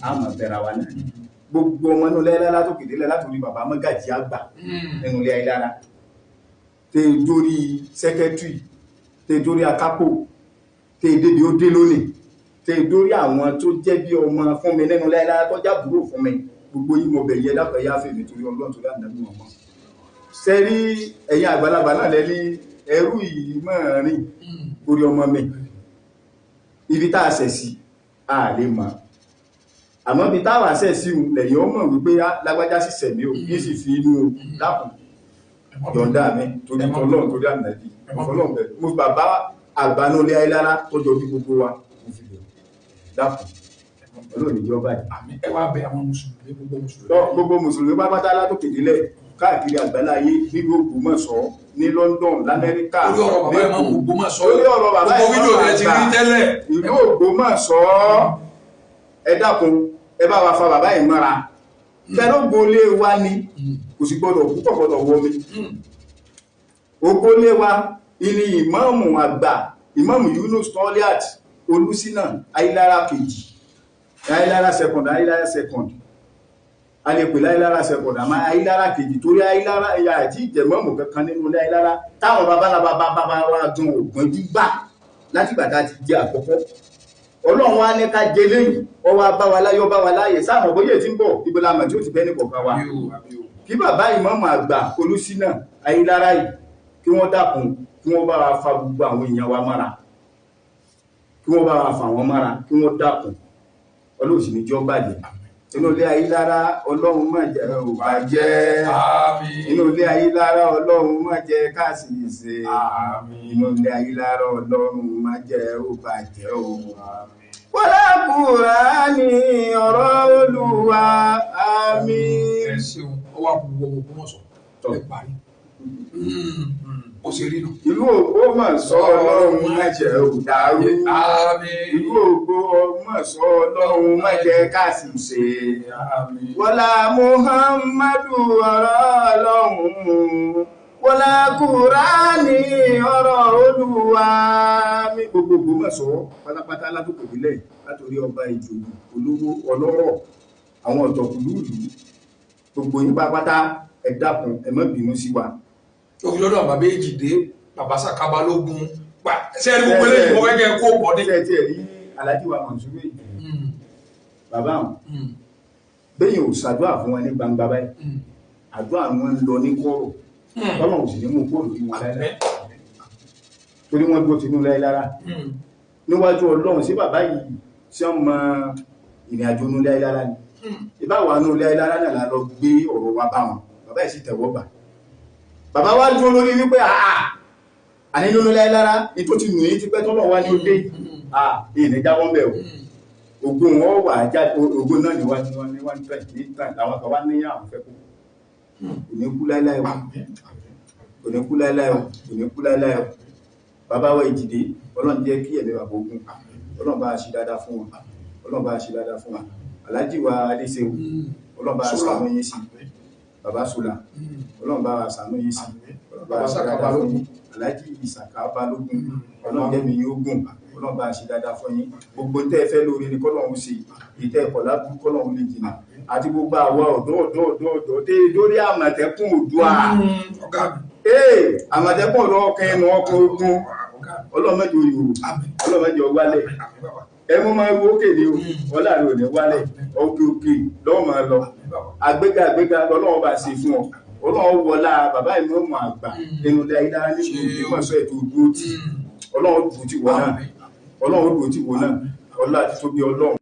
Àmọ̀ bẹ̀rẹ̀ wa náà. Gbogbo ọmọ inú ilé látòkè délẹ̀, látòrí bàbá mọ́gàjì àgbà nínú ilé Ayílára, tẹ́ dórí secretary, tẹ́ dórí akápò, tẹ́ débi ó dé lónìí, tẹ́ dórí àwọn tó jẹ́ bí ọmọ fún mi nínú ilé Ayílára, tó jábúrò fún mi, gbogbo yín mo bẹ̀ yẹ dákọ̀ yá fèmí torí Ọlọ́run, torí àdàbí wọn mọ́. Sẹ́rí ẹ̀yin àgbàlagbà náà lẹ́ni ẹrú yìí mọ̀ rìn orí ọmọ mi. Ibi tá a ṣẹ̀ sí a lè mọ̀, àmọ́ ibi táwa ṣẹ̀ sí òun lẹ́yìn ọmọ wípé lágbájá sì sẹ̀mí o, yìí sì fi inú dákun yọ̀ǹda mi torí tọlọ́run, torí ànàbí ọlọ́run bẹ̀. Mo fi bàbá àgbànú ilé Ayílára tó jọ bí gbogbo wa, mo fi bẹ̀ dákun, Ọlọ́run ìjọba yìí. Àmín. Ẹ wá bẹ̀ àwọn mùsùlùmí, gbogbo mùsùlùmí. Tọ́ gbogbo mùsùlùmí pápátá látòkè délẹ̀, káàkiri àgbáláyé, nílùú Ògbómọ̀ṣọ́, ní London, l'Amẹ́ríkà. Orí ọ̀rọ̀ bàbá ìmáàmù Ògbómọ̀ṣọ́. Orí ọ̀rọ̀ bàbá Gbogbo fídíò rẹ ti rí tẹ́lẹ̀. Ìlú Ògbómọ̀ṣọ́, ẹ dákun, ẹ bá wa fa bàbá yìí mọ́ra. Fẹ́rọ̀gbọ́lé wa ni kò sì gbọ́dọ̀ púpọ̀ gbọ́dọ̀ wọ mi. Ògbólé wa ìní ìmáàmù àgbà, ìmáàmù Yunus Toliat Olúsínà Ayílára kejì, Ayílára second, Ayílára second, a lè pè láyílára second, àmọ́ Ayílára kejì, torí Ayílára ẹ̀yà àti ìjẹ̀mọ́mù kankan nínú ilé Ayílára táwọn babalábá bàbá wa dun ògbọ́njú gbà látìgbà tá a ti jẹ àkọ́kọ́. Ọlọ́run wa ní ká jẹ lẹ́yìn ọwọ́ bá wa láyọ̀, bá wa láàyè sáàmù bóyá tí ń bọ̀ ibo la mọ̀ tí ó ti bẹ́ ní kọ̀ọ̀kan wa. Kí bàbá ìmáàmù àgbà Olúsínà Ayílára yìí, kí wọ́n dákun, kí wọ́n bá wa fa gbogbo àwọn èèyàn wa mára, kí wọ́n bá wa fà wọ́n mára, kí wọ́n dákun. Ọlọ́run sì ní jọ́ bàjẹ́ inú ilé Ayílára. Ọlọ́run má jẹ́ ò bàjẹ́. Àmín. Inú ilé Ayílára, Ọlọ́run má jẹ́ ká sì ṣe. Àmín. Inú ilé Ayílára, Ọlọ́run má jẹ́ ò bàjẹ́ o. Wọlé Kùránì ọ̀rọ̀ Olúwa. Àmín. Ẹ ṣeun. Ó wà kú gbogbo Ògbómọ̀ṣọ́ ẹ parí ó ṣe rí nù. Ìlú Ògbómọ̀ṣọ́, Ọlọ́run má jẹ́ ò dàrú. Àmín. Ìlú Ògbómọ̀ṣọ́, Ọlọ́run má jẹ́ ká sì ṣe. Àmín. Wọlá Muhammadu ọ̀rọ̀ Ọlọ́run, wọlá Kùránì ọ̀rọ̀ Olúwa mi. Gbogbo Ògbómọ̀ṣọ́ pátápátá látòkè délẹ̀, látòrí ọba, ìjòyè, olówó, ọlọ́rọ̀, àwọn ọ̀tọ̀kùlú ìlú, gbogbo yín pátápátá, ẹ dákun, ẹ má bínú sí wa. Ó fi lọ́dọ̀ bàbá Èjìdé, bàbá Sàká Balógun pa ṣé ẹni gbogbo eléyìí mo fẹ́ kẹ́ ẹ kó pọ̀ ní. Ṣé ẹ tiẹ̀ rí Alhaji wa Mọ̀nsúrù Èjìdé, bàbá àwọn bẹ́yìn ò ṣàdúrà fún wọn ní gbangba báyìí, àdúrà wọn ń lọ ní kọ̀rọ̀, tọ́lọ̀ ò sì ní mú kó lórí wọn láíláí, torí wọ́n dúró tinú láílára níwájú Ọlọ́run. Sí bàbá yìí tí wọ́n mọ ìrìn àjò inú láílára ni ìbáwà inú láílára náà la lọ gbé ọ̀rọ̀ wa bá wọn. Bàbá yìí sì tẹ̀wọ́ gbà. Bàbá wa dúró lórí wípé àà àní nínú láílára ní tó ti nù yín ti pẹ́, tọ́lọ̀ wá ní ó dé ìní jáwọ́ ń bẹ̀ o. Ògùn wọn wà jáde, ògùn náà ní wá ní wá ní wá ní tẹ̀ ní tẹ̀ làwọn kan wá ní àwọn fẹ́ kú. Kò ní kú láíláí o, kò ní kú láíláí o, kò ní kú láíláí o. Bàbá wa Èjìdé, Ọlọ́run jẹ́ kí ẹ̀mí bàbá ogun, Ọlọ́run bá a ṣe dáadáa fún wọn, Ọlọ́run bá a ṣe dáadáa fún wọn. Aláàjì wa Adéṣeun, Ọlọ́run bá a ṣàánú yín sí. Bàbá Sọlá, Ọlọ́run bá a ṣàánú yín sí, Ọlọ́run bá a ṣe dáadáa fún yín. Aláàjì Ìsàká Balógun, Ọlọ́run jẹ́ mi yín ogun, Ọlọ́run bá a ṣe dáadáa fún yín. Gbogbo tẹ́ ẹ fẹ́ lórí ni kọ́lọ́run ṣe, ìtẹ́ ẹ̀kọ́ lábú kọ́lọ́run lè jìnnà, àti gbogbo àwa ọ̀dọ́ ọ̀dọ́ ọ̀dọ́ ọ̀dọ́ tẹ́ dórí Àmọ̀tẹ́kùn Oòduà. Ọ̀gá mi. Ee, Àmọ̀tẹ́kùn ọ̀dọ́ ọkàn ẹnu ọkàn ogun. Ọ̀gá mi. Ọlọ́mọdé òyòrò. Àmín. Ọlọ́mọdé ọwálẹ̀. Àmín bàbá. Ẹ mú máa wo òkè ni o, ọlá rẹ ò ní wálẹ̀, òkè òkè lọ́wọ́ máa lọ. Àmín bàbá. Àgbéga àgbéga lọ́lọ́wọ́ bá ṣe fún ọ. Ọlọ́wọ́ wọlá bàbá ìmọ̀ọ́mọ̀ àgbà nínú ilé ayélujára nínú Ògbómọ̀ṣọ́ ètò dúró tì. Ọlọ́wọ́ dúró tì wọ́n náà, Ọlọ́wọ́ dúró tì wọ́n náà, ọlá àti tóbi Ọlọ́run.